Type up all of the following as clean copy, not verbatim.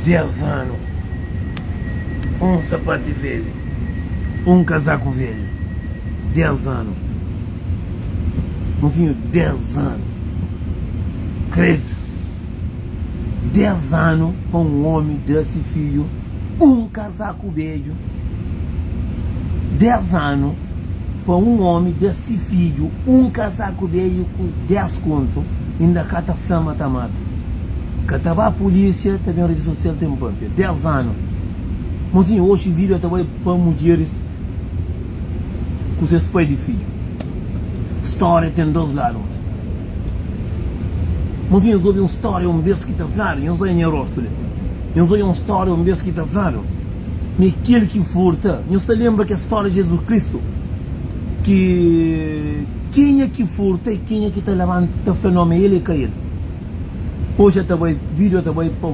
10 anu Un sapati velhu Un kazaku velhu 10 anu Mosinhu 10 anu Kredu 10 anu pa un omi da si fidju un kazaku bedju 10 anu pa un omi da si fidju un kazaku bedju ku 10 kontu inda ka ta fla ma ta mata ka ta ba pulisia ta ben redi sosial ten papia 10 anu mosinhu oxi video ta bai pa mudjeris ku ses pai di fidju storia ten 2 ladu mosinhu. Mos nhos obi un storia un bes ki ta fladu, nhos odja nha rostu li. Nhos odja un storia un bes ki ta fladu ma é kel ki furta. Nhos ta lenbra kel storia di Jezus Kristu ki kenha ki furta é kenha ki ta labanta ki ta fla no ma el é ka el. Oja ta bai video ta bai pa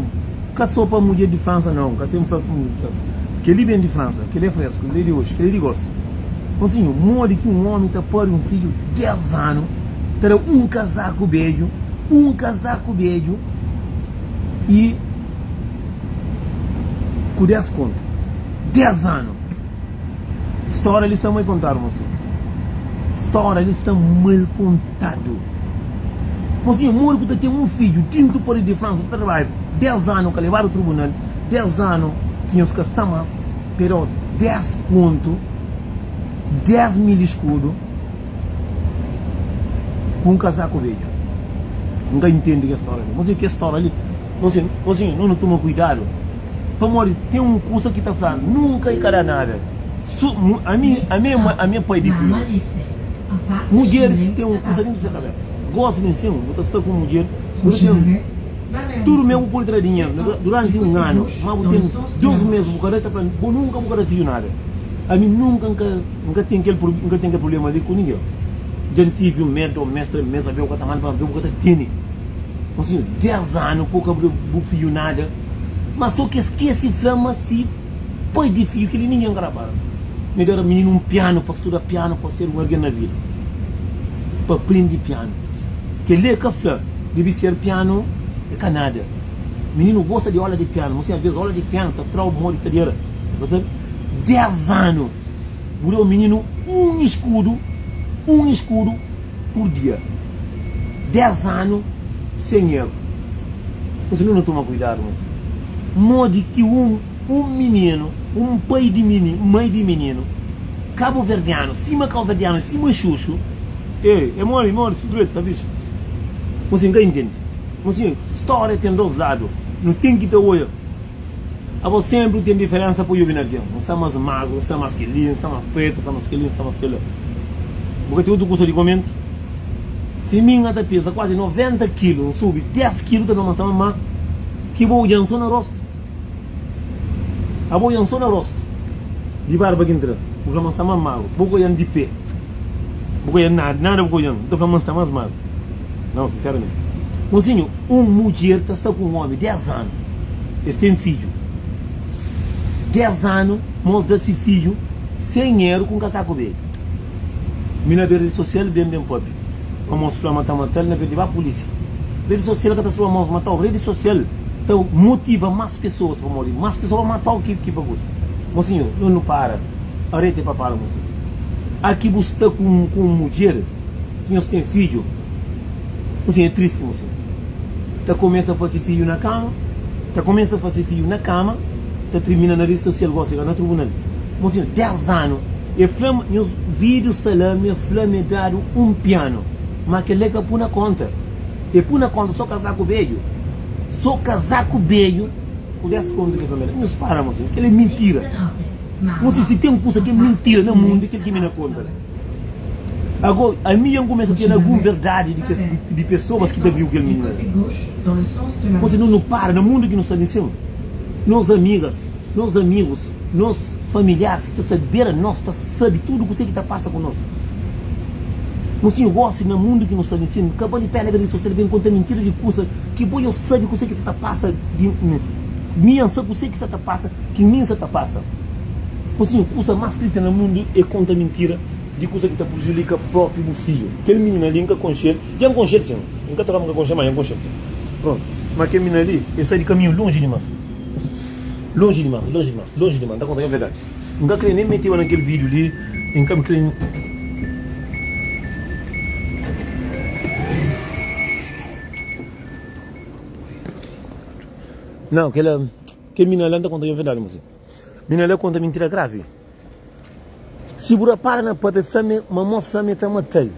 ka so pa mudjer di Fransa nau, ka sen fla so mudjer di Fransa. Kel li ben di Fransa, kel li é fresku, kel li é di oji, kel li é di gosi. Mosinhu, modi ki un omi ta pari un fidju 10 anu? Ta da un kazaku bedju, un kazaku bedju i ku 10 kontu. 10 anu! Stória li sta mal kontadu, mosinhu. Stória li sta mal kontadu. Mosinhu, modi ku ta ten un fidju dintu Paris di Fransa, ta trabadja 10 anu, ka lebadu tribunal, 10 anu ki nhos ka sta mas, pero 10 kontu, 10 mil iskudu. Ku un kazaku bedju. N ka intende kes stória li. Mosinhu, kes stória li, mosinhu, mosinhu, no nu toma kuidadu, pamodi ten un kusa ki ta fla, nunka i ka da nada. Su, mu, ami, ami, ami é pai di fidju, mosinhu. Mudjeris ten un kusa dentu di se kabesa. Gosi di nsin, bu ta sta ku un mudjer, bu ta ten tudu mes bu pode tra dinheru duranti un anu, ma bu ten dus mes bu ka da, ta fla, bo nunka bu ka da fidju nada. Ami nunka N ka. N ka ten kel N ka ten kel prublema li ku ningen. Dja N tivi un mes, dos mes, tres mes, abe bu ka ta manda pa mi, abe bu ka ta tene. Mon sinhor, des anu pa bu ka da bu fidju nada. Ma so ki es skese fla ma si pai di fidju kel-li ningen ka rapara. Mi da mininu un pianu pa studa pianu pa ser un algen na vida, pa prende pianu. Kel-li e ka fla debe ser pianu e ka nada. Mininu gosta di ola di pianu, mon sinhor, alves ola di pianu ta tra-u mô di kadera. Bu ka sabe? Des anu! Bu da un mininu un iskudu, un iskudu pur dia. 10 anu sen eru. Mosi, nu na toma kuidadu, mosi. Modi ki un, un mininu, un pai di mininu, mai di mininu, kabuverdianu, sima kauverdianu, sima xuxu, e, e modi, modi, su dretu, ta fixi. Mosi, N ka intende. Mosi, storia ten dos ladu. Nu ten ki ta oia. Abo senpri ten diferensa pa obi na algen. N sta mas magru, N sta mas kel-li, N sta mas pretu, N sta mas kel-li, N sta mas kel-la. Bu ka ten otu kusa di komenta? Si mi N ta peza kuazi 90 kilu, N subi 10 kilu ta fla ma N sta mas magru ki bo. Odja-m so na rostu. Abo odja-m so na rostu di barba ki N tra, bu fla ma N sta mas magru. Bo ka odja-m di pe. Bu ka odja nada, nada bu ka odja-m. Bu ta fla ma N sta mas magru. Nau, sinseramenti. Mozinhu, un mudjer ta sta ku un omi 10 anu, es ten fidju. 10 anu, mos da si fidju sen eru ku un kasaku bedju. Mi na be redi sosial ben ben papia pa mos fla ma ta matal, na vez di ba pulisia. Redi sosial ka ta sba mos matau, redi sosial ta motiva mas pesoas pamodi mas pesoas pa matau ki ki pa kusa. Mozinhu, no nu para, areta e pa para mozinhu. Aki bu sta ku un mudjer. ki nhos ten fidju Mosinhu é tristi mosinhu Ta kumesa fase fidju na kama Ta kumesa fase fidju na kama Ta trimina na redi sosial gosi ka na trubunal Mosinhu 10 anu E fla-m nhos vídiu sta la Mi fla mi dadu un pianu Ma kel-la e ka pu na konta E pu na konta so kazaku bedju So kazaku bedju Ku 10 kontu ki e fla mi da Nhos para mosinhu kel-la é mintira Mosinhu si ten kusa ki é mintira na mundu é kel ki mi na konta la. Ago, ami dja N kumesa ten algun verdadi di kes di pesoas ki ta viu kel minina li. Konse no nu para na mundu ki nu sta li nsin, nos amigas, nos amigus, nos familiaris ki ta sta bera nos ta sabi tudu kuse ki ta pasa ku nos. Mosinhu, gosi na mundu ki nu sta li nsin, ka bali pena ben redi sosial ben konta mintira di kusa ki bo dja sabi kuse ki sa ta pasa di mi dja N sa kuse ki sa ta pasa ki mi N sa ta pasa. Mosinhu, kusa mas tristi na mundu e konta mintira di kusa ki ta prejudika propi bu fidju. Kel minina li N ka konxe-l, dja N konxe-l sin, N ka ta fla ma N ka konxe-l, ma dja N konxe-l sin. Prontu. Ma kel minina li, e sai di kaminhu lonji dimas. Lonji dimas, lonji dimas, lonji dimas, N ta konta nha verdadi. N ka kre nen meteba na kel vídiu li, N ka kre. Não, kel, kel mina la N ta konta nha verdadi, mosinhu. Mina la konta mintira gravi. Si bu rapara na papia, fla ma, ma mos fla ma e ta matal.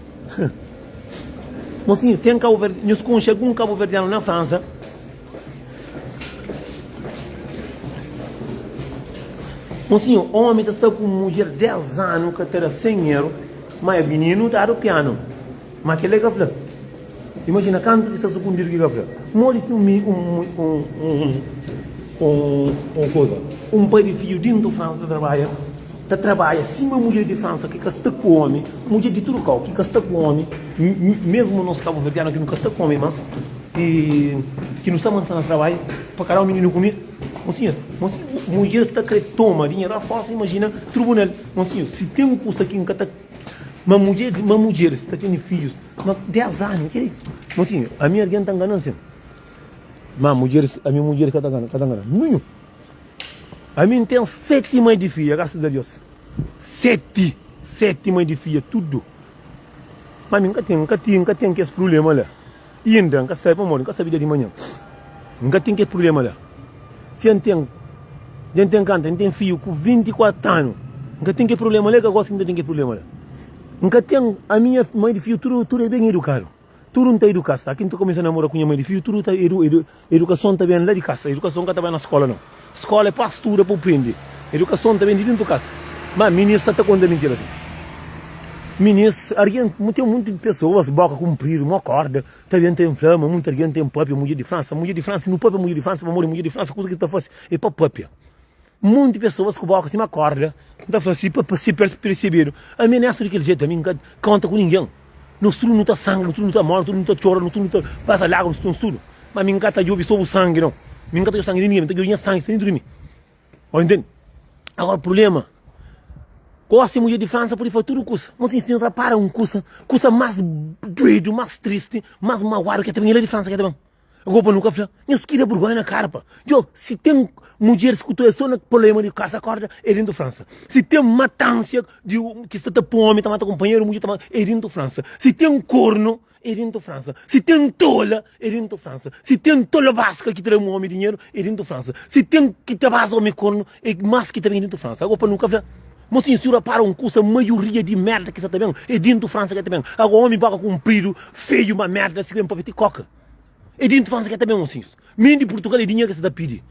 Mosinhu, ten kabuverdi, nhos konxe algun kabuverdianu na Fransa? Mosinhu, omi ta sta ku mudjer 10 anu ka ta da 100 eru, ma e mininu dadu pianu. Ma kel-la e ka fla. Imajina kantu ki sta sukundidu ki ka fla. Modi ki un un un un un kuza, un pai di fidju dintu Fransa ta trabadja, ta trabadja sima mudjer di Fransa ki ka sta ku omi, mudjer di tudu kau ki ka sta ku omi, mesmu nos kabuverdianu ki nu ka sta ku omi mas, i ki nu sta manta na trabadja pa ka da un mininu kumida. Mosinhus, mosinhus, mudjeris ta kre toma dinheru a forsa, imajina tribunal. Mosinhus, si ten kusa ki N ka ta. Ma mudjer, ma mudjeris ta tene fidjus ma 10 anu, ke? Mosinhu, ami algen ta nganan sin. Ma mudjeris, ami mudjer ka ta ngana, ka ta ngana ninhun. Ami N ten 7 mai di fidja, grasas a Dios. 7, 7 mai di fidja tudu. Ma ami N ka ten, N ka ten, N ka ten kes prublema la. Inda N ka sabe pamodi, N ka sabe dia di manhan. N ka ten kes prublema la. Si N ten, dja N ten kantu? N ten fidju ku 24 anu. N ka ten kes prublema la, ka gosi ki N ta ten kes prublema la. N ka ten, ami nha mai di fidju tudu, tudu é ben edukadu. Tudu N ta eduka-s. Aki N ta kumesa namora ku nha mai di fidju, tudu ta edu, edu, edukason ta ben la di kasa. Edukason ka ta bai na skola nau. Skola é pa studa, pa bu prende. Edukason ta ben di dentu kasa. Ma minis sa ta konta mintira si. Minis, argen, ten munti pesoas boka kunpridu, mo korda, ta ben ta infla ma munti argen ten papia mudjer di Fransa. Mudjer di Fransa, nu papia mudjer di Fransa pamodi mudjer di Fransa kusa ki ta fasi é pa papia. Munti pesoas ku boka sima korda ta fla si pa si persebedu. Ami nessa di kel jetu, ami nka konta ku ningen. Nos tudu nu ta sangra, nos tudu nu ta mori, nos tudu nu ta txora, nos tudu nu ta pasa lágrimas, nos tudu. Ma mi nka ta djobe so bu sangi nau. Mi nka ta djobe sangi di ningen, mi ta djobe nha sangi sta dentru di mi. Ô intende? Agora problema, gosi mudjer di Fransa pode faze tudu kusa. Mas si nho rapara un kusa, kusa mas duedu, mas tristi, mas maguadu ke ta ben é la di Fransa ke ta ben. Agora pa nu ka fla, nhos kria burgonha na kara pa. Djo, si ten mudjeris ku ta so na problema di kasa korda, é dentu Fransa. Si ten matansia di ki sta ta poi omi ta mata kunpanheru, mudjer ta mata, é dentu Fransa. Si ten kornu, é dentu Fransa. Si ten tola, é dentu Fransa. Si ten tolobaska ki ta da omi dinheru, é dentu Fransa. Si ten ki ta baza omi kornu, é mas ki ta ben dentu Fransa. Agora pa nu ka fla. Mosinhu, si rapara un kusa, maioria di merda ki sa ta ben, é dentu Fransa ki ta ben. Agora omi boka kunpridu, feiu, ma merda, si ben papia ti koka. É di infância ke ta ben mosinhus. Mi di Portugal é dinheiro ke sa ta pidi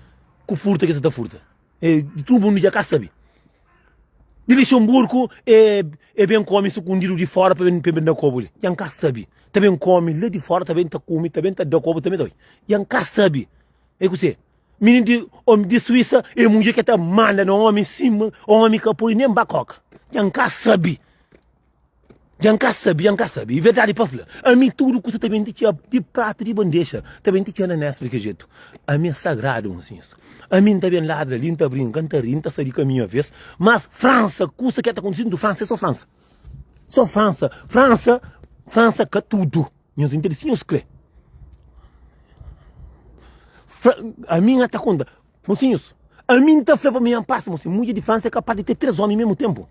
ku furta ke sa ta furta. É di tudo mundo dja ka sabe. Di Luxemburgo é é ben come sukundido di fora pa ben pa ben da kobu li. Dja nka sabe. Ta ben come la di fora ta ben ta kume ta ben ta da kobu ta ben ta dja nka sabe. É kuse? Mininu di omi di Suíça é mudjer ke ta manda na omi sima omi ka pode nem ba koka. Dja nka sabe. Dja N ka sabe, dja N ka sabe, e verdadi pa fla, ami tudu kusa ta ben ti txia di pratu di bandexa, ta ben ti txia na mesa di kel jetu. Ami é sagradu, mosinhus. Ami N ta ben ladra li, N ta brinka, N ta ri, N ta sai di kaminhu aves, mas Fransa, kusa ki ta kontise ntu Fransa é so Fransa. So Fransa. Fransa, Fransa ka tudu. Nhos intende si nhos kre. Fra, ami N ta konta, mosinhus, ami N ta fla pa mi N pasa, mosinhu, mudjer di Fransa é kapas di ter 3 omi mesmu tempu.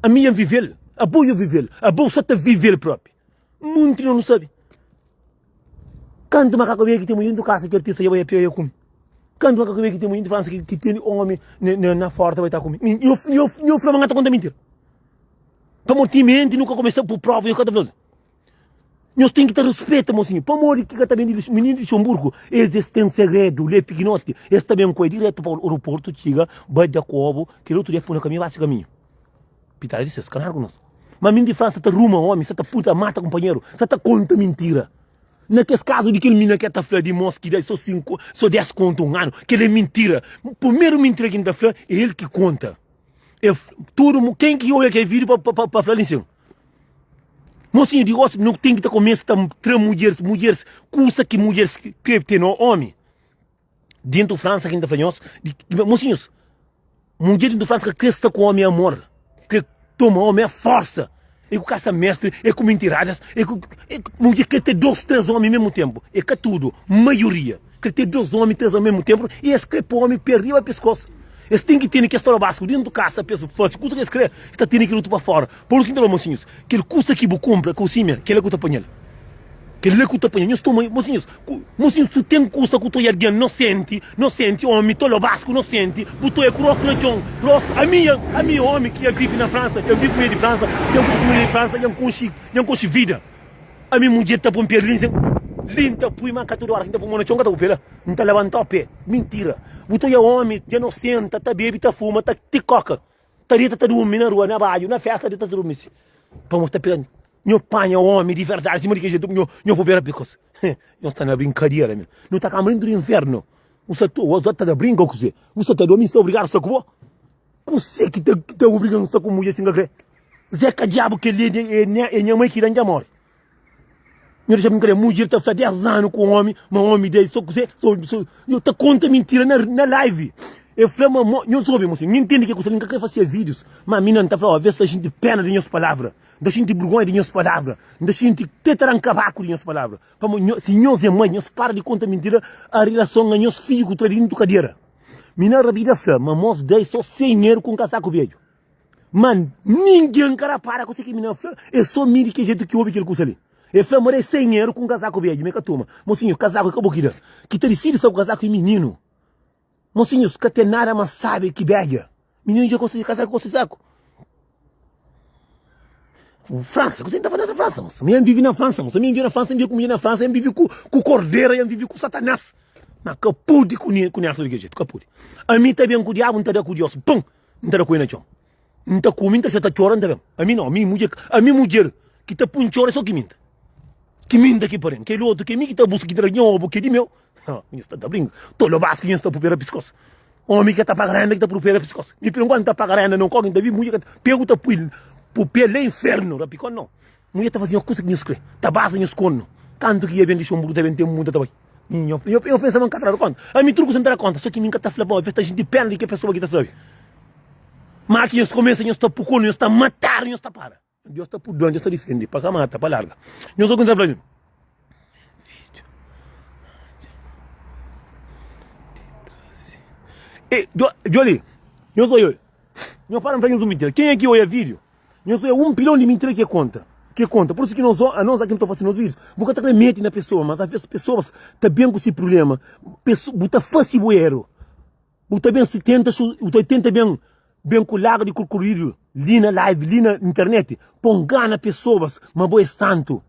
Ami N vive-l, abo yo vive-l, abo sa ta vive-l propi. Munti no nu sabe. Kantu makaku bia ki ten mudjer ntu kasa ki artista dja bai apia ya kume. Kantu makaku bia ki ten mudjer ntu fransa ki ten omi na forta bai ta kume. Nho nho fla ma N ka ta konta mintira. Pamodi timenti nu ka kumesa bu prova nho ka ta fla. Nhos ten ki ta ruspeta mosinhu. Pamodi ki ka ta ben di mininu di Luxemburgo? Es es ten segredu, le pikinoti. Es ta ben ku el diretu pa aeroportu, txiga, bai da kobu, kel otu dia pui na kaminhu, basi kaminhu. Pitadu di ses, ka nada ku nos. Ma mininu di Fransa ta ruma omi, sa ta puta, mata kunpanheru, sa ta konta mintira. Na kes kazu di kel minina ke ta fla di mos ki da so sinku, so des kontu un anu, kel é mintira. Primeru mintira ki N ta fla, é el ki konta. E tudu, ken ki oia kel video pa, pa, pa fla li sin. Mosinhu di gosi nu ten ki ta kumesa ta tra mudjeris, mudjeris, kusa ki mudjeris kre ten no omi. Dentu Fransa ki N ta fla nhos, mosinhus, mudjer dentu Fransa ka kre sta ku omi amor, kre toma omi a forsa. E ku kasa mestri, e ku mintiradas, e ku, e, mudjer kre ter dos, tres omi mesmu tempu. E ka tudu, maioria. Kre ten 2 omi, 3 omi mesmu tenpu i es kre pa omi pe riba piskos. Es ten ki tene kes tolobasku dentu kasa pa es fase kusa ki es kre, es ta tene kel otu pa fora. Pur isu ki N ta fla mosinhus, kel kusa ki bu kunpra ku simia, kel-la ku ta panha-l. Kel-la ku ta panha-l. Nhos toma, mosinhus, ku, mosinhus, si ten kusa ku ta oia algen nosenti, nosenti, omi tolobasku nosenti, bu ta oia ku rostu na txon, rostu, ami, ami omi ki ya vivi na Fransa, ya vivi ku mulher di Fransa, ya kusa ku mulher di Fransa, ya N konxi, ya N konxi vida. Ami mudjer ta pun pé li nsin li nta pui ma ka tudu ora ki nta pui mon na txon ka ta pui pé la nta labanta pé mintira bu ta oia omi dja no senta ta bebi ta fuma ta ti koka ta dita ta durmi na rua na badju na festa dita ta durmi si pamo ta pega nho panha omi di verdadi sima di kel jetu nho nho pui pé la pikosa nho sta na brinkadera mi no ta kamba dentru di infernu bu sta bu sta ta brinka kuzê bu sta ta durmi sta obrigadu sta ku bo. Kuse ki ta ki ta obriga-m sta ku mudjer si N ka kre? Zé ka diabu kel-li é é nha mai ki da-m dja móre. Nho dexa brinkadeira, mudjer ta fla 10 anu ku omi, ma omi da-i so kuse, so so nho ta konta mintira na na live. El fla ma mo, nhos obi mosinhu, N intende ke kusa li, N ka kre fasia vídius, ma mi na N ta fla, ó, vês ta xinti pena di nhos palavra, N ta xinti burgonha di nhos palavra, N ta xinti te ta da-m kabaku di nhos palavra. Pamo nho si nhos é mai, nhos para di konta mintira a rilason a nhos fidju ku tra di dintu kadera. Mi na rabida fla ma mos dai so 100 eru ku un kasaku bedju. Ma ningen ka rapara kuse ki mi na fla, e so mi di kel jetu ki obi kel kusa li. E fla ma dai 100 eru ku un kasaku bedju, ma e ka toma. Mosinhu, kasaku e ka bo ki da. Ki ta disidi sta ku kasaku e mininu. Mosinhus, ka ten nada mas sabi ki bedja. Mininu dja gosta di kasaku, gosta di saku. França, kuse N ta fala na França, moça? Mi N vivi na França, moça. Mi N vivi na França, N vivi ku minha na França, N vivi ku, ku cordera, N vivi ku Satanás. Ma ka pudi ku ni, ku Nelson di kel jetu, ka pudi. Ami ta ben ku diabu, N ta da ku Dios, pum, N ta da ku el na txon. N ta kume, N ta xa ta txora, N ta ben. Ami no, ami mudjer, ami mudjer ki ta pun txora é so ki minta. Ki minta ki paren. Kel otu ki é mi ki ta buska, ki ta da nha obu, ki é di meu. Ha, nhos ta ta brinka. Tolobasku nhos ta pupera piskos. Omi ka ta paga renda ki ta pupera piskos. Mi por enkuantu ta paga renda não koki, N ta vi mudjer ka ta pegu ta pui pupia la infernu rapikon não. Mudjer ta fazi nhos kusa ki nhos kre, ta baza nhos kornu. Kantu ki ia ben di Xonburu ta ben ten munta ta bai. Nho nho pensa ma N ka ta dadu konta. Ami tudu kusa N ta da konta, so ki mi N ka ta fla bo, ta xinti pena di ke pesoa ki ta sabi. Ma ki nhos kumesa nhos ta pu kornu, nhos ta matadu, nhos ta para. Deus ta purdua, Deus ta difende, pa ka mata, pa larga. Nhos obi ki N ta fla li. E, djo li, nhos oi, oi. Nhos para N fla nhos un mintira. Kenha ki oia vídeo, nhos oia un pilon di mintira ki e konta. Ki e konta. Por isu ki nos, anos aki nu ta fasi nos vídeos, bu ka ta kre meti na pesoa, mas aves pesoas ta ben ku si prublema, peso, bu ta fasi bu eru. Bu ta ben si tenta bu ta tenta ben ben ku laga di kurkuridu li na live li na internet pa ngana pessoas ma bo é santu.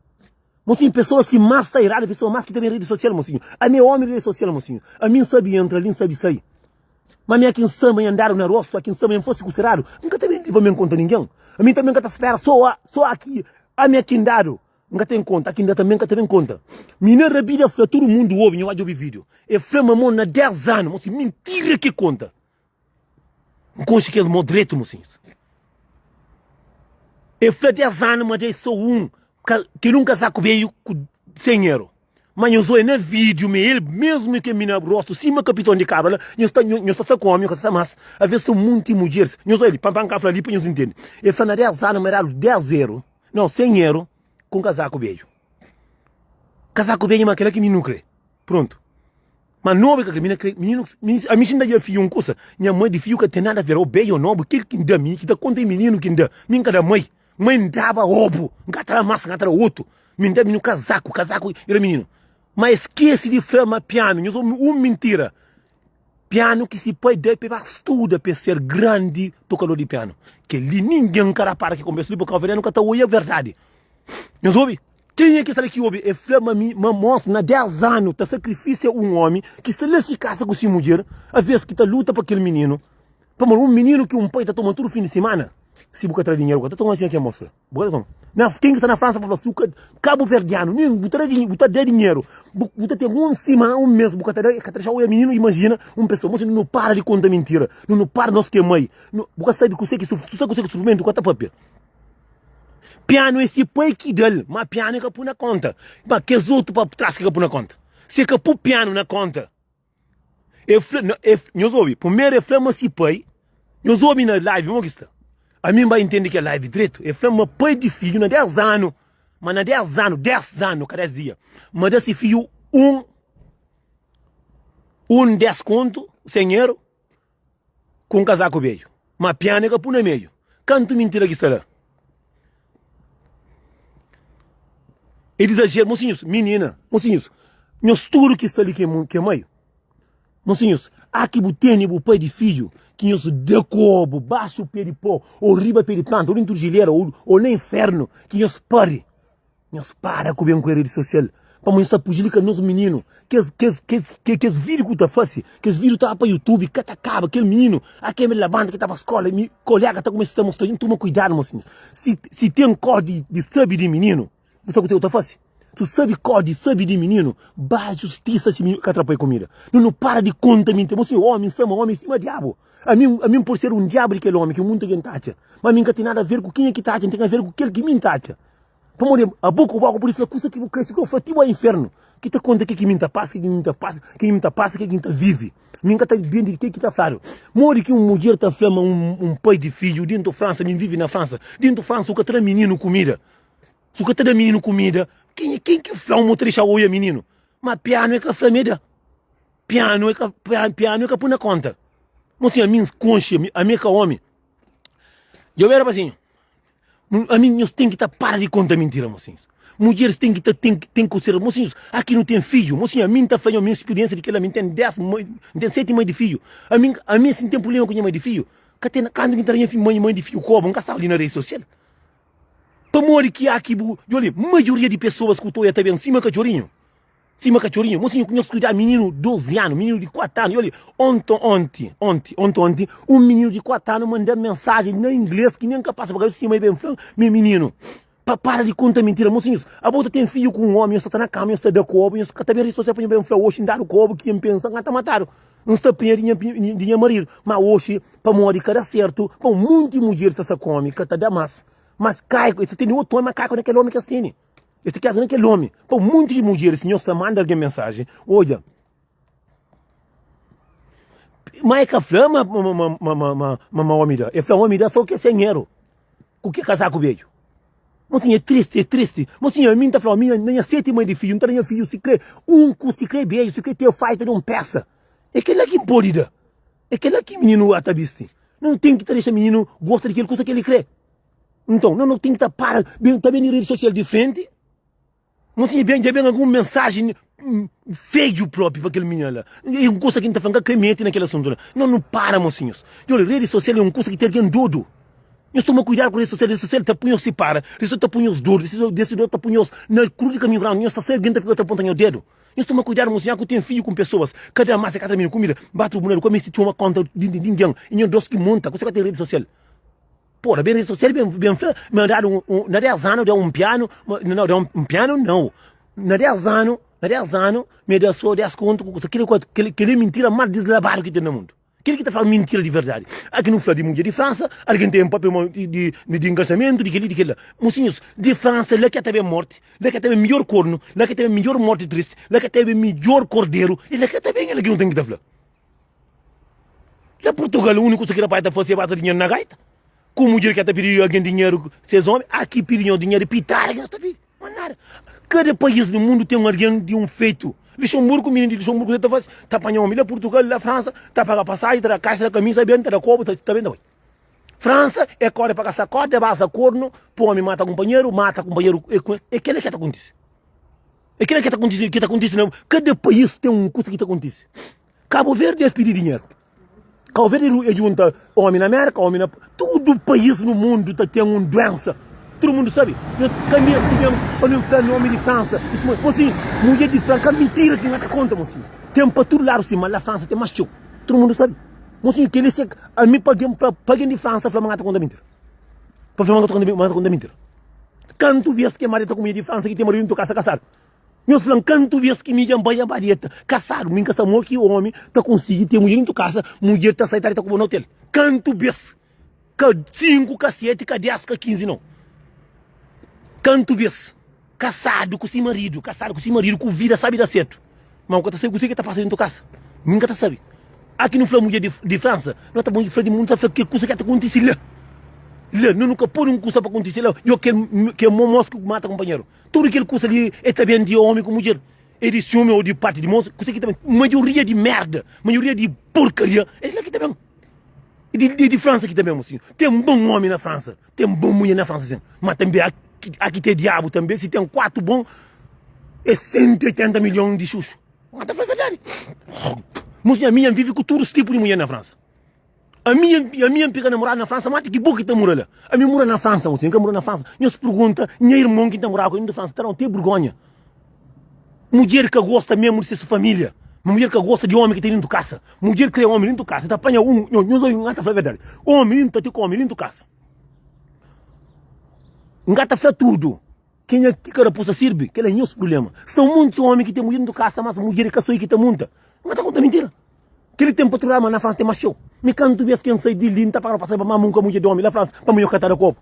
Mocinho, pessoas ki mas sta eradu, pessoas mas ki ta ben rede social, mocinho. Ami é omi rede social, mocinho. Ami n sabi entra li, n sabi sai. Ma ami aki n sa ma nha andadu na rostu, aki n sa ma nha fasi kusa eradu. N ka ta ben li pa mi n konta ningen. Ami tanbe n ka ta spera so so aki ami aki n dadu. N ka ten konta, aki N da tanbe N ka ta ben konta. Mina rabida fla tudu mundu obi, nho ba djobe video. E fla ma mo na 10 anu, mo si mintira ki konta. N konxe kes mo dretu, mosinhus. E fla 10 anu ma dai so un, kel un kasaku beju ku 100 euro. Ma nhos oia na video ma el mesmu ke mina rostu sima kapiton di kabra la, nhos ta nhos ta sta ku omi, nhos ka ta sta mas. Aves sta munti mudjeris. Nhos oia li, pa pa N ka fla li pa nhos intende. E fla na 10 anu ma dadu 10 euro. Não, sem eru ku kazaku bedju. Kazaku bedju ma kela ki mininu kre. Pronto. Ma nobu ka kre, mina kre, mininu, ami si N da nha fidju un kusa, nha mai di fidju ka ten nada a ver, o bedju o nobu, kel ki N da mi, ki ta konta e mininu ki N da, mi N ka da mai. Mai N daba obu, N ka ta da mas, N ka ta da otu. Mi N da mininu kazaku, kazaku era mininu. Ma e skese di fla ma pianu, nhos obi un mintira. Pianu ki si pai da pa e ba studa pa e ser grandi tokador di pianu. Kel li ningen ka rapara ki konbersu li pa kauverdianu ka ta oia verdadi. Nhos obi? Kenha ki sta li ki obi? E fla ma mi, ma mos na 10 anu ta sakrifisia un omi ki sta la si kasa ku si mudjer, aves ki ta luta pa kel mininu. Pamodi un mininu ki un pai ta toma tudu fin di simana, si bu ka tra dinheru bu ka ta toma, asin ki mos fla. Bu ka ta toma. Na, ken ki sta na Fransa pa fla si bu ka kabuverdianu, nin bu ta da bu ta da dinheru, bu, bu ta ten un simana, un mes, bu ka ta da, ka ta dexa oia mininu, imajina un pesoa. Mosi, nu para di konta mintira, nu nu para nos ki é mai, nu, bu ka sabi kuse ki su, su sabi kuse ki sufrimentu, bu ka ta papia. Pianu é si pai ki da-l, ma pianu e ka pui na konta. Ma kes otu pa tras ki ka pui na konta. Si e ka pui pianu na konta, E fla, na, e, nhos obi, primeru e fla ma si pai, nhos obi na live mo ki sta. Ami N bai intende kel live dretu. E fla ma pai di fidju na 10 anu, ma na 10 anu, 10 anu, ka 10 dia, ma da si fidju un. Un 10 kontu sen eru ku un kazaku bedju. Ma pianu e ka pui na meiu. Kantu mintira ki sta la. É di izajeru. Mosinhus, minina, mosinhus, nhos tudu ki sta li ki é mai, mosinhus, a ki bu tene bu pai di fidju ki nhos da kobu baxu pe di po ô riba pe di planta ô dentu di jilera ô na infernu ki nhos pari. Nhos para ku ben ku redi sosial pamodi nhos ta pujilika nos mininu. Kes kes kes kes video ku ta fasi, kes video ta pa youtube ka ta kaba. Kel mininu a ke labanta ki ta ba skola, mi kolega ta kumesa ta mostra. Nhos toma kuidadu mosinhus. Si si ten kodi di sabi di mininu, bu sabi kuse ku ta fasi? Su sabi kodi sabi di mininu, ba justisa si mininu ka tra pa e kumida. No no para di konta mintira. Mosinhu, omi nsama omi sima diabu. Ami ami N pode ser un diabu di kel omi ki munta gen ta atxa, ma ami N ka ten nada aver ku kenha ki ta atxa, N ten aver ku kel ki mi N ta atxa. Pamodi abo ku boka pode fla kusa ki bu kre, si bu fla ti bu infernu, ki ta konta ke ki mi ta pasa, ke ki mi ta pasa, ke ki mi ta pasa, ke ki mi ta vivi. Mi ka ta bende di ke ki ta fladu. Modi ki un mudjer ta fla ma un pai di fidju dentu Fransa, mi vivi na Fransa, dentu Fransa u ka ta da mininu kumida. Si u ka ta da mininu kumida, ken ken ki fla-u ma u ta dexa oia mininu? Ma pianu e ka fla ma e da. Pianu e ka pianu e ka pui na konta. Mosinhu ami N konxe, ami e ka omi. Djobe rapasinhu. Ami nhos ten ki ta para di konta mintira mosinhus. Mudjeris ten ki ta ten ten ku ser mosinhus. Aki nu ten fidju mosinhu. Ami nta fla nho mi spiriensia di kela mi ten 10 mãe, n ten 7 mãe di fidju. Ami ami si n ten prublema ku nha mãe di fidju, ka ten kantu ki n ta da nha mãe mãe di fidju koba, n ka staba li na redi sosial. Pamodi ki aki bu djoli maioria di pesoas ku ta oia ta ben sima katxorinhu. Sima katxorinhu, mosinhu ku nhos kuidadu, mininu 12 anu, mininu di 4 anu, oli, onto onti, onti, onto onti, un mininu di 4 anu manda mensajen na ingles ki nen ka pasa pa kabesa, si mai ben fla-m, mi mininu, pa para di konta mintira, mosinhus, abo ta ten fidju ku un omi, nhos ta sta na kama, nhos ta da kobu, nhos ka ta ben redi sosial pa nhos ben fla, oxi N dadu kobu ki N pensa N ka ta matadu, N sta prinha di nha di nha maridu, ma oxi pamodi ka da sertu, pa un monti mudjer ta sta ku omi, ka ta da mas, mas kai, es ta tene otu omi, ma kai ku na kel omi ki es tene. Es ta kasa na kel omi. Pa un monti di mudjeris, nhos ta manda algen mensajen, odja. Ma e ka fla ma ma ma ma ma ma omi da. E fla omi da so ke sen eru, ku ke kasaku bedju. Mosinha, é tristi, é tristi. Mosinha, ami N ta fla, ami na nha seti mai di fidju, N ta da nha fidju si kre un ku si kre bedju, si kre ten faita di un pesa. É kel-la ki N pode da. É kel-la ki mininu a ta bisti. Nu ten ki ta dexa mininu gosta di kel kusa ki el kre. Nton, no no ten ki ta para, ben, ta ben di redi sosial di frenti. Mosinha, ben, dja ben algun mensajen feju propi pa kel minina la. E un kusa ki N ta fla, N ka kre mete na kel asuntu la. No no para, mosinhus. Djobe, redi sosial e un kusa ki ta algen dodu. Nhos toma kuidadu ku redi sosial. Redi sosial ta pui nhos sipara, redi sosial ta pui nhos dodu, redi sosial ta pui nhos na krus di kaminhu grandi. Nhos ta sai, algen ta fika ta ponta nhos dedu. Nhos toma kuidadu, mosinha, ku ten fidju ku pesoas. Kada mas e ka ta minu kumida, ba tribunal, ku meste txoma konta di ningen. E nhos dos ki monta, kuse ka ten redi sosial. Pora, ben rede social ben, ben fla, ma dadu un, un, na 10 anu da un piano, ma, não, da un piano não. Na 10 anu, na 10 anu, me da só 10 conto ku kusa. Kili, kili, kili mentira mais deslabado ki ten na mundo. Kili ki ta fala mentira di verdade. Aqui não fla di mulher di França, alguém tem papel de, de, de encaixamento, de kili, de kili. Mocinhos, de França, lá que tá bem morte, lá que tá bem melhor corno, lá que tá bem melhor morte triste, lá que tá bem melhor cordeiro, e lá que tá bem ela que não tem que tá falar. La Portugal úniku kusa ki rapaz ta fase é basa dinheru na gaita ku mudjer ki ta pidi algen dinheru ses omi aki pidi nho dinheru pitada ki nhos ta pidi mas nada kada país di mundu ten un algen di un fetu Luxemburgo mininu di Luxemburgo ta fase ta panha omi la Portugal la Fransa ta paga pasaji ta da kaxa ta da kamisa ben ta da kobu ta ben ta bai Fransa é kore pa kasa korda basa kornu pa omi mata kunpanheru mata kunpanheru é kila ki ta kontise é kila ki ta kontise ki ta kontise na kada país ten un kusa ki ta kontise. Cabo Verde es pidi dinheru. Cabo Verde e junta omi na Merka, omi na tudu país no mundu ta ten un duensa. Tudu mundu sabi. Yo ka mesti ben pa mi fla nomi di Fransa. Isso mo, mosinhos, mulher di Fransa, ka mintira ki nha ta konta mosinhos. Ten pa tudu ladu sim, ma la Fransa ten mas txeu. Tudu mundu sabi. Mosinho, keli se ami pa algen pa algen di Fransa fla ma nha ta konta mintira. Pa fla ma nha ta konta ma nha ta konta mintira. Kantu bes ke mari ta ku mulher di Fransa ki ten maridu ntu kasa kasadu. Nhos fla-m kantu bês ki mi dja N bai dja ba dieta kasadu mi N ka sa mo ki omi ta konsigi ten mudjer dentu kasa mudjer ta sai ta dita ku bo na otel kantu bês ka 5 ka 7 ka 10 ka 15 nau kantu bês kasadu ku si maridu kasadu ku si maridu ku vida sabi da sertu ma bu ka ta sabi kuse ki ta pasa dentu kasa mi N ka ta sabi aki nu fla mudjer di Fransa no ta fla di mundu ta fla ke kusa ki ta kontisi la la no nu ka podi un kusa pa kontisi la yo kel kel mo mos ki mata kunpanheru. Tudu kel kusa li e ta ben di omi ku mudjer. É di siumi ou di parti di mos, kuse ki ta ben? Maioria di merda, maioria di porkaria é di la ki ta ben. É di, é di Fransa ki ta ben, mosinhu. Ten bon omi na Fransa, ten bon mulher na Fransa, sin. Ma tanbe a, a ki ten diabu tanbe, si ten 4 bon, é 180 milhon di xuxu. Ma ta fla verdadi. Mosinhu, ami N vive ku tudu tipu di mulher na Fransa. Ami ami N pega namoradu na Fransa mati ki bo ki ta mora la. Ami N mora na Fransa mosi, N ka mora na Fransa. Nhos pergunta nha irmon ki N ta moraba ku el na Fransa, ta da-m te burgonha. Mudjer ka gosta mesmu di ses familia. Mudjer ka gosta di omi ki ten dentu kasa. Mudjer kre omi dentu kasa, ta panha un, nhos obi N ka ta fla verdadi. Omi dentu ta te ku omi dentu kasa. N ka ta fla tudu. Kenha ki ka raposa sirbi, kel é nhos prubléma. Sta monti omi ki ten mudjer dentu kasa, mas mudjer é ka so i ki ta munta. N ka ta konta mintira. Kel ten patrulha ma na Fransa ten mas txeu. Mi kantu bes ki N sai di li N ta paga pa sai pa ma munka mudjer di omi la Fransa pa mi ka ta da kopu.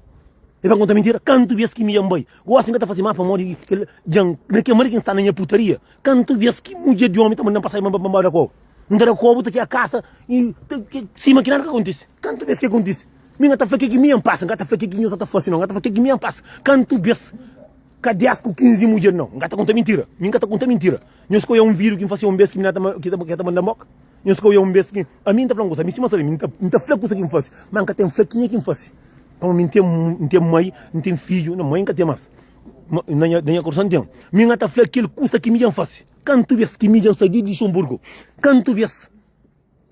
E pa konta mintira? Kantu bes ki mi dja N bai. Gosi N ka ta fasi mas pamodi kel dja N na kel manera ki N sta na nha putaria. Kantu bes ki mudjer di omi ta manda-m pa sai pa N ba da kopu. N ta da kopu ta txega kasa i sima ki nada ka kontisi. Kantu bes ki kontisi? Mi N ka ta fla ke ki mi N pasa, N ka ta fla ke ki nhos sa ta fasi nau, N ka ta fla ke ki mi N pasa. Kantu bes Ka 10 ku 15 mudjer nau. N ka ta konta mintira. Mi N ka ta konta mintira. Nhos ka oia un vídiu ki N fase un bes ki mi ta ki ta manda-m boka? Nhos ka oia un bes ki ami N ta fla un kusa, ami sima sabe mi N ta N ta fla kusa ki N fase, ma N ka ten fla kenha ki N fase. Pamodi mi N ten N ten mai, N ten fidju, na mai N ka ten mas. Ma na nha na nha korson N ten. Mi N ka ta fla kel kusa ki mi dja N fase. Kantu bes ki mi dja N sai di Luxemburgo? Kantu bes?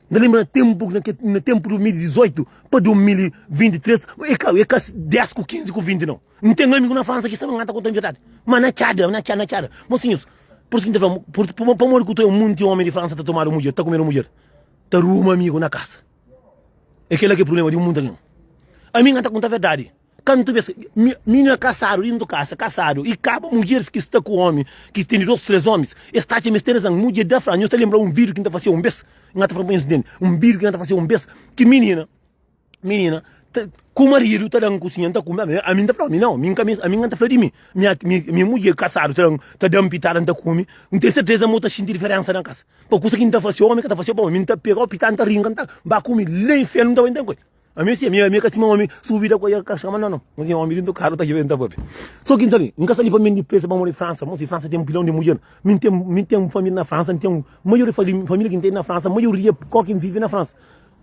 N ta lenbra na tenpu, na ke, na tenpu 2018 pa 2023, e ka, e ka 10 ku 15 ku 20 nau. N ten amigu na Fransa ki sta na ta konta verdadi. Ma na txada, na txada, na txada. Mosinhus, pur isu ki N ta fla, pur, pur, pamodi ku ta un munti omi di Fransa ta tomadu mudjer, ta kumedu mudjer, ta ruma amigu na kasa. E kela ki é prublema di un munti algen. Ami N ka ta konta verdadi. Kantu bes minina kasadu dintu kasa kasadu i kaba mudjeris ki sta ku omi ki tene dos tres omis es ta atxa ma es ten razan mudjer da fla nhos ta lenbra un video ki nta fase un bes nha ta fla pa nhos ntende un video ki nta fase un bes ki minina minina ta ku maridu ta dan kusinha nta kume ami nta fla ami nau ami nka ami nka ta fla di mi mi mudjer kasadu ta dan ta dan pitada nta kume nten serteza ma bu ta xinti diferensa na kasa pa kusa ki nta fase omi ka ta fase pa mi nta pega pitada nta rinka nta ba kume la infernu nta bai nta ku el. Ami si, ami ami ka sima omi subi da ku ka chama não não. Mas omi dentro do carro ta djebe ta papia. So ki nta li, nka sta li pa mendi presa pa mora França. Mosi França tem um pilhão de mulher. Mi tem mi tem família na França, tem maioria família que tem na França, maioria ko que vive na França.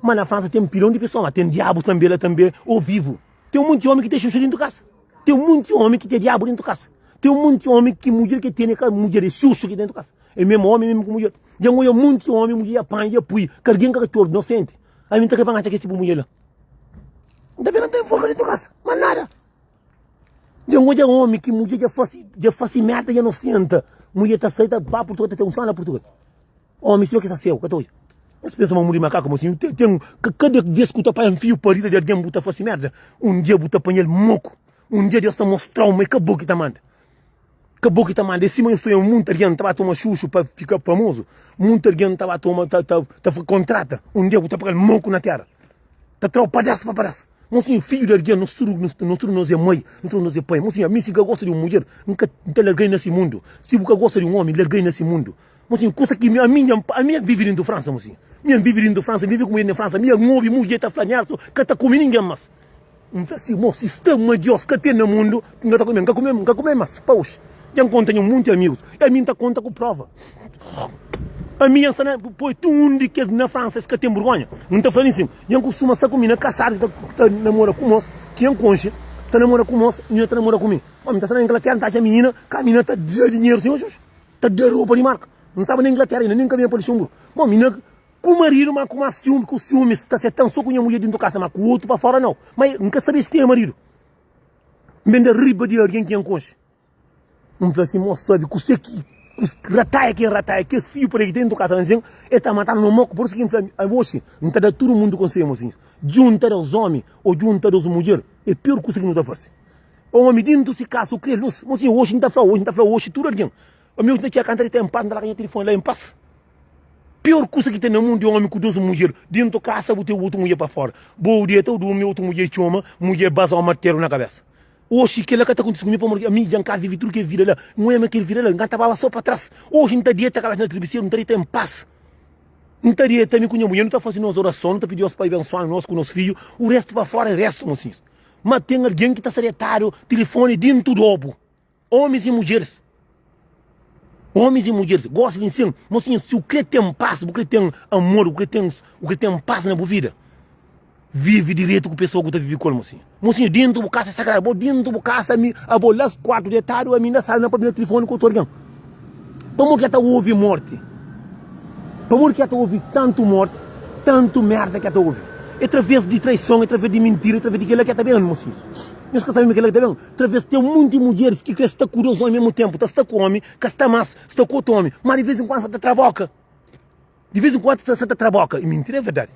Mas na França tem um pilhão de pessoa, mas tem diabo também lá também, ou vivo. Tem um monte de homem que tem xuxa dentro de casa. Tem um monte de homem que tem diabo dentro de casa. Tem um monte de homem que mulher que tem que mulher é xuxa aqui dentro de casa. É mesmo homem mesmo com mulher. Já um monte de homem, mulher apanha, pui, que alguém que cachorro inocente. Ami N ta kre pa N atxa kes tipu mudjer la. N ta pega N ta enforka dentu kasa, ma nada. Dja N odja omi ki mudjer dja fasi, dja fasi merda dja nosenta. Mudjer ta sai ta ba Purtugal, ta ten un semana na Purtugal. Omi sima ki sta seu, ka ta odja. Es pensa ma muri makaku, ma sin, ten, ten, kada vez ku ta panha un fiu parida di algen bu ta fasi merda, un dia bu ta panha-l moku. Un dia Deus ta mostrau ma é ka bo ki ta manda. Ka bo ki ta manda. É sima nhos sonha munta algen ta ba toma xuxu pa fika famozu. Munta algen ta ba toma ta ta ta kontrata. Un dia bu ta pagal moku na tera. Ta trau padas pa padas. Mosinhu, fidju di algen, nos tudu nos tudu nos é mai, nos tudu nos é pai. Mosinhu, ami si N ka gosta di un mudjer, N ka N ta larga-i na si mundu. Si bu ka gosta di un omi, larga-i na si mundu. Mosinhu, kusa ki ami nha ami N vivi dintu Fransa, mosinhu. Mi N vivi dintu Fransa, N vivi ku mudjer na Fransa. Mi N obi mudjer ta fla Nelson ka ta kume ningen mas. N fla si, Mo, si sta ma Dios ka ten na mundu, N ka ta kume, N ka kume, N ka kume mas pa oxi. Dja N konta nha munti amigus, i ami N ta konta ku prova. Ami N sta na poi ti un di kes na Fransa, es ka ten burgonha. N ta fla-l insin, Nha N kustuma sta ku mi na kasadu ki ta namora ku mos, ki N konxe, ta namora ku mos, minina ta namora ku mi. Omi, N ta sta na Inglatera, N ta atxa minina, ka minina ta da dinheru sin oxi, ta da ropa di marka. N staba na Inglatera inda, nin ka ben pa Luxemburgu. Bo, minina Ku maridu ma ku mas siumi ku siumis ta setan so ku nha mudjer dintu kasa ma ku otu pa fora nau ma N ka sabe si tinha maridu N ben da riba di algen ki N konxe N fla si mos sabe kuse ki rataia ki N rataia kes fiu pa ki ten dintu kasa N e ta matanu no moku por isu ki N fla oxi N ta da tudu mundu konselhu mosinhus djunta dos omi o djunta dos mudjer e pior kusa ki nu ta fasi omi dintu si kasa u kre lus mosinhu oxi N ta fla oxi N ta fla oxi tudu algen Ami oxi N ta txega kanta di ta en pas N ta larga nha tilifoni la en pas. Pior kusa ki ten na mundu é omi ku dos mudjer dentu kasa bu ten otu mudjer pa fora. Bo deta bu durmi otu mudjer txoma mudjer baza o martelu na kabesa. Oxi kela ka ta kontisi ku mi pamodi ami dja N ka vivi tudu kel vida la. N oia ma kel vida la N ka ta baba so pa tras. Oxi N ta deta kabesa na tribiseru N ta deta en pas. N ta deta mi ku nha mudjer nu ta fasi nos orason nu ta pidi Deus pa abensuanu nos ku nos fidju. U restu pa fora é restu mosinhus. Ma ten algen ki ta sta detadu tilifoni dentu dobu. Omis i mudjeris. Omis i mudjeris gosi di nsin, mosinhu, si bu kre ten pas, bu kre ten amor, bu kre ten, bu kre ten pas na bu vida, vivi diretu ku pesoa ku ta vivi ku el, mosinhu. Mosinhu, dentu bu kasa é sagradu, bo dentu bu kasa, ami, abo la kuartu detadu, ami na sala na papia na tilifoni ku otu algen. Pamodi ki el ta obi morti? Pamodi ki el ta obi tantu morti, tantu merda ki el ta obi? É traves di traison, é traves di mintira, é traves di kila ki el ta ben, mosinhus. Nhos ka sabe ma kila ki ta ben? Traves ten munti mudjeris ki kre sta ku dos omi mesmu tenpu, ta sta ku omi, ka sta mas, sta ku otu omi, ma di ves en kuandu sa ta tra boka. Di ves en kuandu sa ta tra boka. E mintira é verdadi.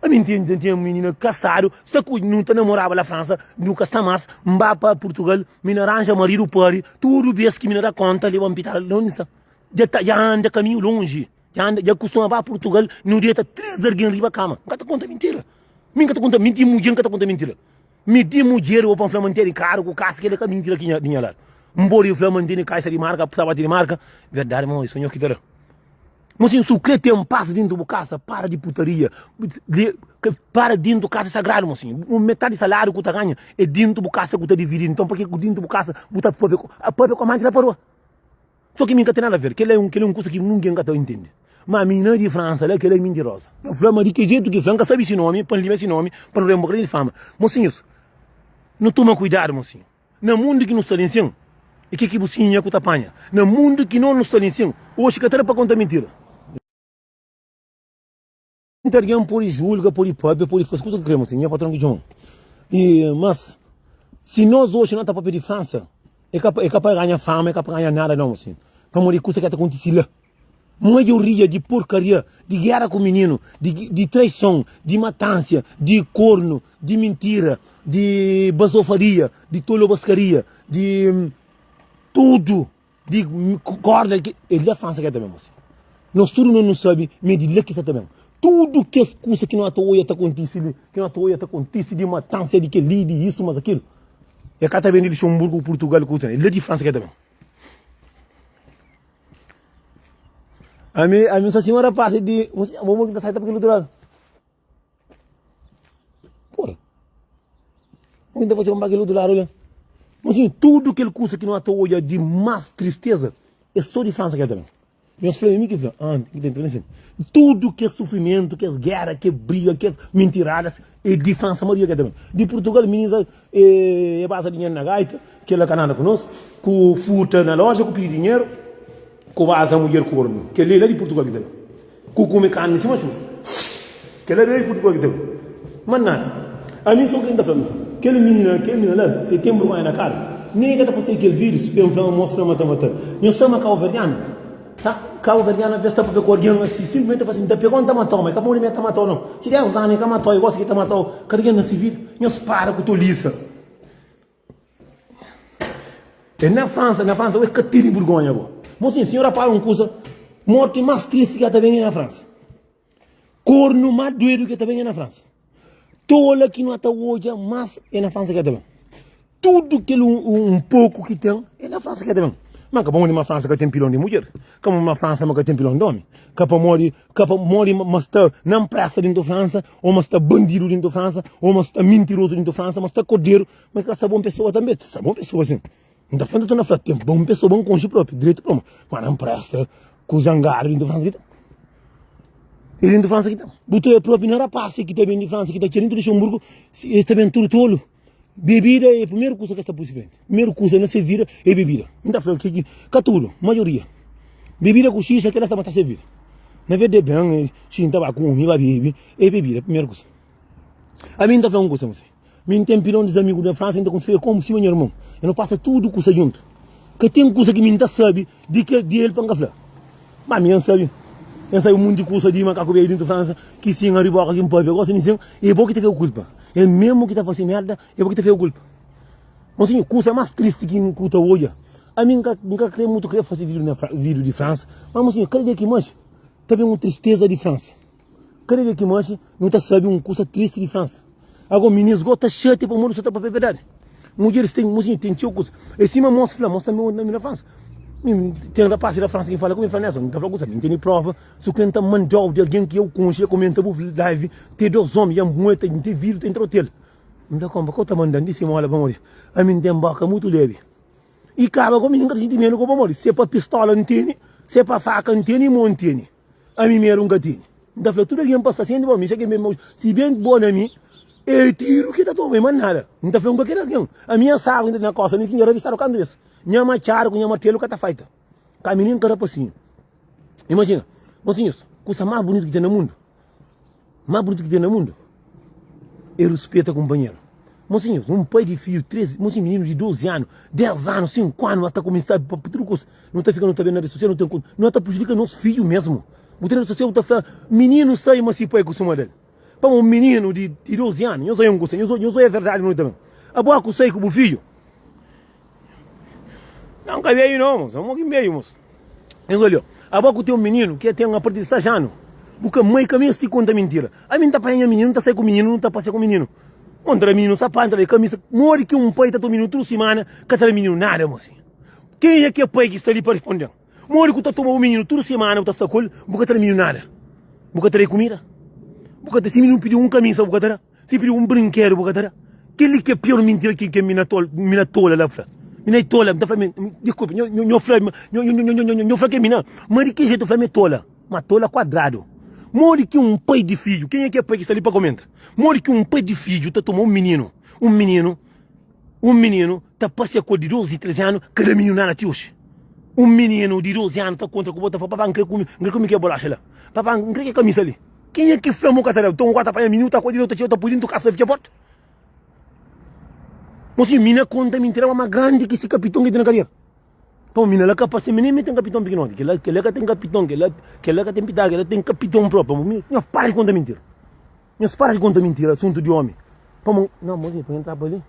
Ami N tinha, tinha un minina kasadu, sta ku, nu ta namoraba la Fransa, nu ka sta mas, N ba pa Purtugal, mi na ranja maridu pari, tudu bes ki mi na da konta, leba-m pitada, la undi N sta? Dja ta, dja anda kaminhu lonji, dja anda, dja kustuma ba Purtugal, nu deta 3 argen riba kama. N ka ta konta mintira, mi N ka ta konta, mi di mudjer N ka ta konta mintira. Mi di mudjer bo pa N fla ma N tene karu ku kasa, kel-li ka mintira ki nha, di nha ladu. N pode fla ma N tene kaisa di marka, sapatu di marka, verdadi ma oji so nho ki ta da. Mosinhu, si bu kre ten pas dintu bu kasa, para di putaria, para dintu kasa é sagradu, mosinhu. Un metadi salariu ku ta ganha é dintu bu kasa ku ta dividi. Nton, pa ke ku dintu bu kasa bu ta papia ku papia ku amanti na parua? So ki mi ka ten nada ver. Kel-la é un kel-la é un kusa ki ningen ka ta intende. Ma minina di Fransa la, kel-la é mintiroza. N fla ma di ki jetu ki fla, N ka sabe si nomi, pa N limia si nomi, pa nu da un bokadinhu di fama. Mosinhus, nu tuma kuidadu, mosinhu. Na mundu ki nu sta li nsin, e ke ki bu sinha ku ta panha? Na mundu ki no nu sta li nsin, oxi ka ta da pa konta mintira. Muita algen pode julga, pode papia, pode fasi kusa ki kre, mas nha patron ki txoma. E, mas, si nos oxi no ta papia di Fransa, e ka, e ka pa ganha fama, e ka pa ganha nada não, assim. Pamodi kusa ki ta kontisi la. Maioria di porkaria, di gera ku mininu, di, di traison, di matansia, di kornu, di mintira, di bazofaria, di tolobaskaria, di tudu, di korda, é di la Fransa ki ta ben, mosi. Nos tudu no nu sabe ma é di la ki sta ta ben. Tudu kes kusa ki no ta oia ta kontise li, ki no ta oia ta kontise di matansia, di kel-li, di isu, mas akilu, e ka ta ben di Luxemburgu, Purtugal, ku, é la di Fransa ki ta ben. Ami, ami sa sima rapaz di, bo mo ki ta sai ta pa kel utru ladu. Porra. Mo ki ta fasi pa kel utru ladu la. Mosinhu, tudu kel kusa ki no ta odja di mas tristeza é so di Fransa ki el ta ben. Nhos fla, é mi ki fla. Ah, ki ta entra li sin. Tudu kes sufrimentu, kes gera, kes briga, kes mintiradas é di Fransa maioria ki el ta ben. Di Purtugal, minis é basa dinheru na gaita, kel la ka nada ku nos, ku furta na loja, ku pidi dinheru. Ku baza mudjer kornu. Kel-li é la di Purtugal ki ta ben. Ku kume karni sima txuba. Kel-la é la di Purtugal ki ta ben. Ma nada. Ami so ki N ta fla nhos. Kel minina, kel minina la, si el ten burgonha na kara, nen el ka ta fase kel vídiu si pa el fla ma mos fla ma ta mata-l. Nhos sabe ma kabuverdianu, ta, kabuverdianu aves ta papia ku algen asi, sinplismenti ta fla si, N ta pega-u, N ta mata-u. Ma é ka pamodi mi el ta mata-u, nau. Si 10 anu el ka mata-u, i gosi ki el ta mata-u, kada algen na si vida. Nhos para ku tolisa. É na França, na França, ué ka tene burgonha bo. Mocinho, senhor rapara um kusa, morte mais triste que ta bem é na França. Corno mais doido que ta bem é na França. Tola que não ta odja mais é na França que ta bem. Tudo aquele um, um pouco que tem é na França que ta bem. Mas ka pamodi ma França ka tem pilon de mulher, ka pamodi ma França ma ka tem pilon de homem, ka pamodi, ka pamodi ma sta na empresa dentro França, ou ma sta bandido dentro França, ou ma sta mentiroso dentro França, ma sta cordeiro Ma ka sta bon pesoa tanbe, ta sta bon pesoa sin. N ta fla, N ta torna fla, ten bon pesoa, bon konxe propi, dretu pa ma na npresta ku zangadu dintu Fransa ki ten. E dintu Fransa ki ten. Bu ta oja propi na rapasi ki ta ben di Fransa, ki ta txia dintu Luxemburgu, e ta ben tudu tolu. Bebida e primeru kusa ki es ta pui si frenti. Primeru kusa na se vida e bebida. N ta fla ki ki ka tudu, maioria. Bebida ku xixa kila ta mata se vida. Na vez de ben, xinta ba kume, ba bebe, e bebida primeru kusa. Ami N ta fla un kusa, Mi N ten pilon dis amigu na Fransa, N ta konsidera komu sima nha irmon. E no pasa tudu kusa djuntu. Ka ten kusa ki mi N ta sabi di kel di el pa N ka fla. Ma mi N sabi, N sabi munti kusa di makaku beju dintu Fransa ki sin abri boka ki N papia gosi mi sin, e bo ki ta fika ku kulpa. El mesmu ki ta fasi merda, e bo ki ta fika ku kulpa. Mosinhu, kusa mas tristi ki N ku ta odja, ami N ka N ka kre mutu kre fasi video na video di Fransa, ma mosinhu, kada dia ki manxi ta ben un tristeza di Fransa. Kada dia ki manxi, nu ta sabi un kusa tristi di Fransa. Ago minis go ta xatia pamodi sa ta papia verdadi. Mudjeris ten, mosinhu ten txeu kusa. É sima mos fla, mos tanbe na mi na Fransa. Ten rapaz da Fransa ki fala ku mi, fla Nelson, N ta fla kusa, mi N tene prova, su ki N ta mandau di algen ki eu konxe, komenta bu live, te dos omi, ya mueta, N te vidu ta entra otel. N fla, konpa, ka bu ta mandan di simola pamodi ami N ten boka mutu lebi. I kaba ku mi, N ka ta xinti medu ku pamodi se pa pistola N tene, se pa faka N tene i mo N tene. Ami medu N ka tene. N ta fla tudu algen pa sta sienti pa mi, se ke mi si ben bo na mi, e tiru ki ta toma, e ma nada. N ta fla un ka kel algen. Ami nha saku N ta tene na kosta, mi si nha rabistadu kantu bes. Nha matxadu ku nha martelu ka ta faita. Ka mi nen ka rapasinhu. Imajina, mosinhus, kusa mas bunitu ki ten na mundu. Más bunitu ki ten na mundu é ruspeta kunpanheru. Mosinhus, un pai di fidju, 3, mosinhu, mininu di 12 anu, 10 anu, 5 anu, ata kumesa pa tudu kusa. Nu ta fika nu ta ben na redi sosial, nu ten ku, nu ta prejudika nos fidju mesmu. Bu ta na redi sosial bu ta fla, mininu sai ma si pai kustuma da-l. Pamodi un mininu di 12 anu, nhos oia un kusa, nhos oia verdadi ma nu ta ben. Abo ku sai ku bu fidju? Não ka veio não, moço. Amo que veio, moço. Nhos olha, abo ku tem um menino que tem a partir de 6 anos. Bu ka mãe ka mesti conta mentira. A mim tá panha menino, tá sai com menino, não tá passear com menino. Bom, tra menino sapato, tra camisa. Modi que um pai tá toma menino tudo semana, ka tra menino nada, mocinho. Quem é que é pai que está ali para responder? Modi ku ta toma bu mininu tudu simana bu ta sta ku el, bu ka ta da mininu nada. Bu ka ta da-i kumida. Bu ka ta, si mininu pidi un kamisa bu ka ta da. Si pidi un brinkedu bu ka ta da. Kel-li ki é pior mintira ki kel mina tola, mina tola la fla. Mina é tola, N ta fla mi, diskulpa, nho, nho, nho fla, nho, nho, nho, nho, nho, nho fla kel mina, ma di ki jetu fla mi é tola? Ma tola kuadradu. Modi ki un pai di fidju, kenha ki é pai ki sta li pa komenta? Modi ki un pai di fidju ta toma un mininu, un mininu, Un mininu ta pasia ku el di 12, 13 anu, ka da mininu nada ti oji. Un mininu di 12 anu ta kontra ku bo ta fla, Papá, N kre kume, N kre kume kel bolaxa la. Papá, N kre kel kamisa li. Kenha ki fla ma bu ka ta da? Nton, bu ka ta panha mininu, ta koi di ta txeu, ta pui dintu kasa, ta fitxa porta. Mosinhu, mina konta mintira ma ma grandi ki si kapiton ki ten na kadera. Pamodi mina la ka parse mi nen mi ten kapiton pikinoti. Kela, kela ka ten kapiton, kela, kela ka ten pitadu, kela ten kapiton propi. Pamodi mi, nhos para di konta mintira. Nhos para di konta mintira asuntu di omi. Pamo, não, mozinho, pa entra pa li.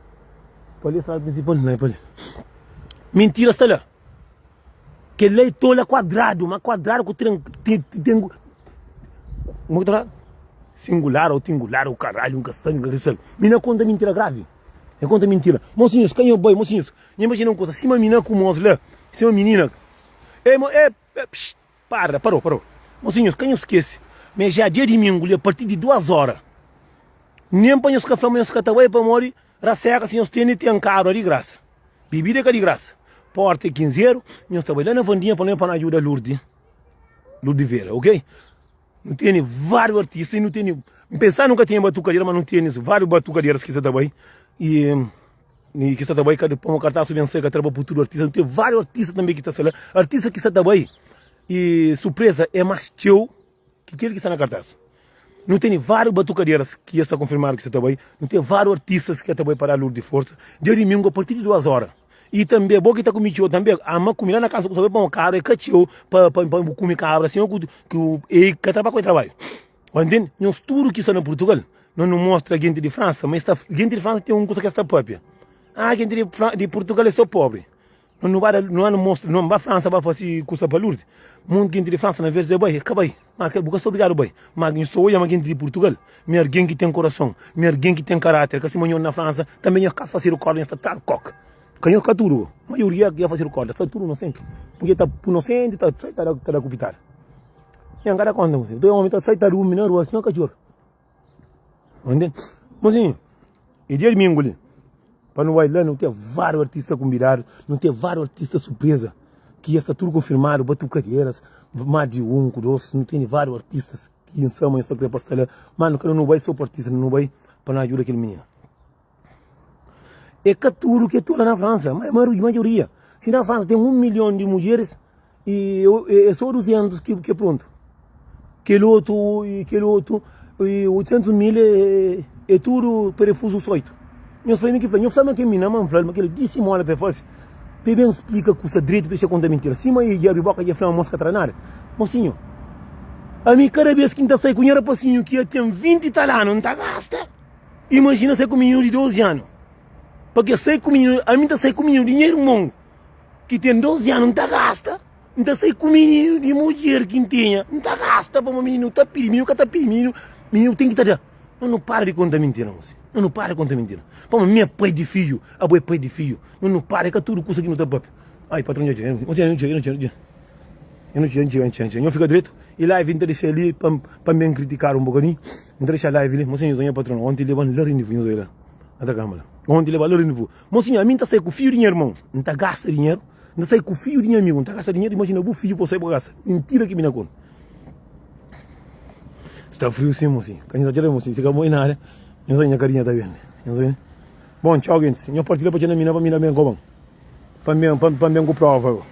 Pa li estrada principal, não é pa li. Mentira sta lá. Kel lei tola quadrado, ma quadrado ku tren, tem, tem, como que tá? Singular ou tingular ou caralho, nunca sabe, nunca sabe. Mina conta mentira grave. É conta mentira. Mocinhos, canho boi, mocinhos. Nha imagina uma coisa, se uma mina com mos lá, se uma menina. Ei, mo, ei, psh, Para, parou, parou. Mosinhus, ka nhos skese ma é já dia dimingu li a partir di duas óra. Nem pa nhos ka fla ma nhos ka ta bai pamodi raseka si nhos tene ten karu a di grasa. Bibida é ka di grasa. Porta é kinzeru, nhos ta bai la na Vandinha pa no pa no ajuda Lurdi, Lurdi Vera, ok? Nu tene váriu artista e nu tene, N pensa nu ka tinha batukadeira, ma nu tene váriu batukaderas ki sa ta bai e E ki sta ta bai ka pamo kartas ben sai ka tra pa tudu artista nu ten variu artista tanbe ki ta sta la artista ki sta ta bai e surpresa é mas txeu ki kel ki sta na kartas nu tene variu batukaderas ki ya sta konfirmadu ki sta ta bai nu ten variu artistas ki ta bai pa da lur di forsa dia dimingu a partir di duas ora e tanbe bo ki ta kume txeu tanbe ama kume la na kasa ku sta bai pamo karu é ka txeu pa pa bu kume kabra sima ku ku e ka ta ba ku e trabadju. Ba ntende? Nos tudu ki sta na Purtugal, no nu mostra genti di Fransa, ma es ta, genti di Fransa ten un kusa ki es ta papia. Ah, genti di, di Purtugal é so pobri. No nu ba da, no nu mostra, no ba Fransa ba fasi kusa pa Lourdes. Monti genti di Fransa na vez de bai, ka bai. Ma ka, bu ka sta obrigadu bai. Ma nhu sta oja ma genti di Purtugal, mi argen ki ten korason, mi argen ki ten karater, ka sima nho na Fransa, tanbe nho ka fasidu korda, nho sta tradu kok. Ka nho ka tudu, maioria ya fasidu korda, sta tudu nosenti. Purki ta nosenti ta sai ta da, ta da ku pitada. Nha ka da konta ku si. Doi omi ta sai ta durmi na rua sima kacor. Entende? Mozinho, e dia domingo li, pa nu bai la, nu ten vários artista konvidadu, nu ten vários artista surpresa, ki ya sta tudu konfirmadu, batukaderas, más di un ku dos, nu tene vários artistas ki N sa ma nhos ta kre pa sta la, má nu ka nu bai so pa artista, nu bai pa nu ajuda kel minina. É ka tudu ki é tola na Fransa, ma é maioria. Si na Fransa ten 1 milhon di mudjeris, e é só 200 ki é prontu. Kel otu, kel otu, 800 mil é tudu parafuzu soitu. Nhos fla mi ki fla, nhos fla ma kel mina, ma N fla-l ma kel di simola pa el fase, pa el ben splika kusa dretu pa el xa konta mintira. Sima el dja abri boka dja fla ma mos ka tra nada. Mosinhu, ami kada bes ki N ta sai ku nha rapasinhu ki el ten 20 i tal anu, N ta gasta. Imajina sai ku mininu di 12 anu. Pake sai ku mininu, ami ta sai ku mininu di nha irmon ki ten 12 anu, N ta gasta. N ta sai ku mininu di mudjer ki N tinha, N ta gasta pamodi mininu ta pidi, mininu ka ta pidi, mininu, mininu ten ki ta da. No nu para di konta mintira, mosi. No nu para di konta mintira. Pamodi mi é pai di fidju, abo é pai di fidju. No nu para, é ka tudu kusa ki nu ta papia. Ai, patron dja txiga. Mosi, nu txiga, nu txiga, nu txiga. Nu txiga, nu txiga, nu txiga, nu txiga. Nho fika dretu. I live N ta dexa li pa, pa N ben kritikadu un bokadinhu. N ta dexa live li. Mosinhu, nha patron, onti leba-m la rendivu, nhos oi la, na ta kama la. Onti leba la rendivu. Mosinhu, ami N ta sai ku fidju di nha irmon, N ta gasta dinheru. N ta sai ku fidju di nha amigu, N ta gasta dinheru, imajina bu fidju pa bu sai bu gasta. Mintira ki mi na konta. Sta friu sim mosinhu, ka nha ta txera mosinhu, si ka moi nada, nha sai nha karinha ta bende. Nha sai. Bom, txau gentis, nha partilha pa txena mina pa mina ben koban. Pa ben, pa ben ku prova.